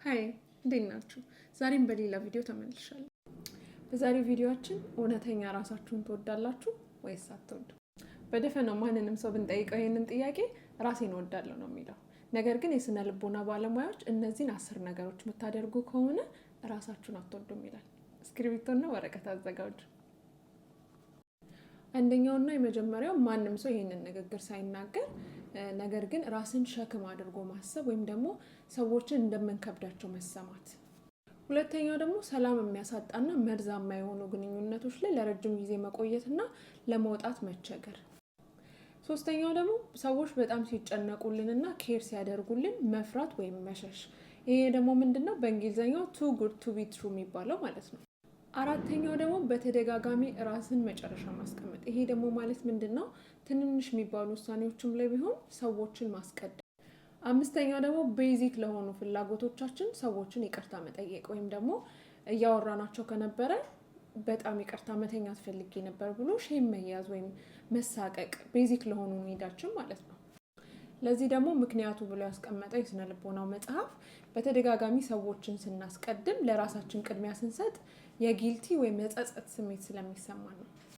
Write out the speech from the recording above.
Hi፣ እንዴት ናችሁ? ዛሬም በሌላ ቪዲዮ ተመልሻለሁ። በዛሬው ቪዲዮአችን እውነተኛ ራሳችሁን ትወዳላችሁ ወይስ አትወዱ? በደፈናው ማንንም ሰው ብንጠይቀው ይህንን ጥያቄ ራሴን እወዳለሁ ነው የሚለው። ነገር ግን የስነ ልቦና ባለሙያዎች እነዚህን 10 ነገሮች የምታደርጉ ከሆነ ራሳችሁን አትወዱም ይላል። እስክሪብቶና ወረቀት አዘጋጁ። አንደኛውና የመጀመሪያው ማንም ሰው ይህንን ንግግር ሳይናገር ነገር ግን ራስን ሸክም አድርጎ ማሰብ ወይም ደግሞ ሰዎችን እንደምንከብዳቸው መሰማት። ሁለተኛው ደግሞ ሰላም የሚያሳጣና መርዛማ የሆኑ ግንኙነቶች ላይ ለረጅም ጊዜ መቆየትና ለመውጣት መቸገር። ሶስተኛው ደግሞ ሰዎች በጣም ሲጨነቁልንና care ሲያደርጉልን መፍራት ወይም መሸሽ። ይሄ ደግሞ ምንድን ነው? በእንግሊዝኛው too good to be true የሚባለው ማለት ነው። አራተኛው ደግሞ በተደጋጋሚ ራስን መጨረሻ ማስቀመጥ። ይሄ ደግሞ ማለት ምንድን ነው? ትንንሽ የሚባሉ ውሳኔዎችም ላይ ቢሆን ሰዎችን ማስቀደም። አምስተኛው ደግሞ basic ለሆኑ ፍላጎቶቻችን ሰዎችን ይቅርታ መጠየቅ ወይም ደግሞ እያወራናቸው ከነበረ በጣም ይቅርታ መተኛት ፈልጌ ነበር ብሎ shame መያዝ ወይም መሳቀቅ፣ basic ለሆኑ need ኣችን ማለት ነው። ለዚህ ደግሞ ምክንያቱ ብሎ ያስቀመጠው የስነ ልቦናው መጽሐፍ በተደጋጋሚ ሰዎችን ስናስቀድም ለራሳችን ቅድሚያ ስንሰጥ የ guilty ወይም የጸጸት ስሜት ስለሚሰማን ነው።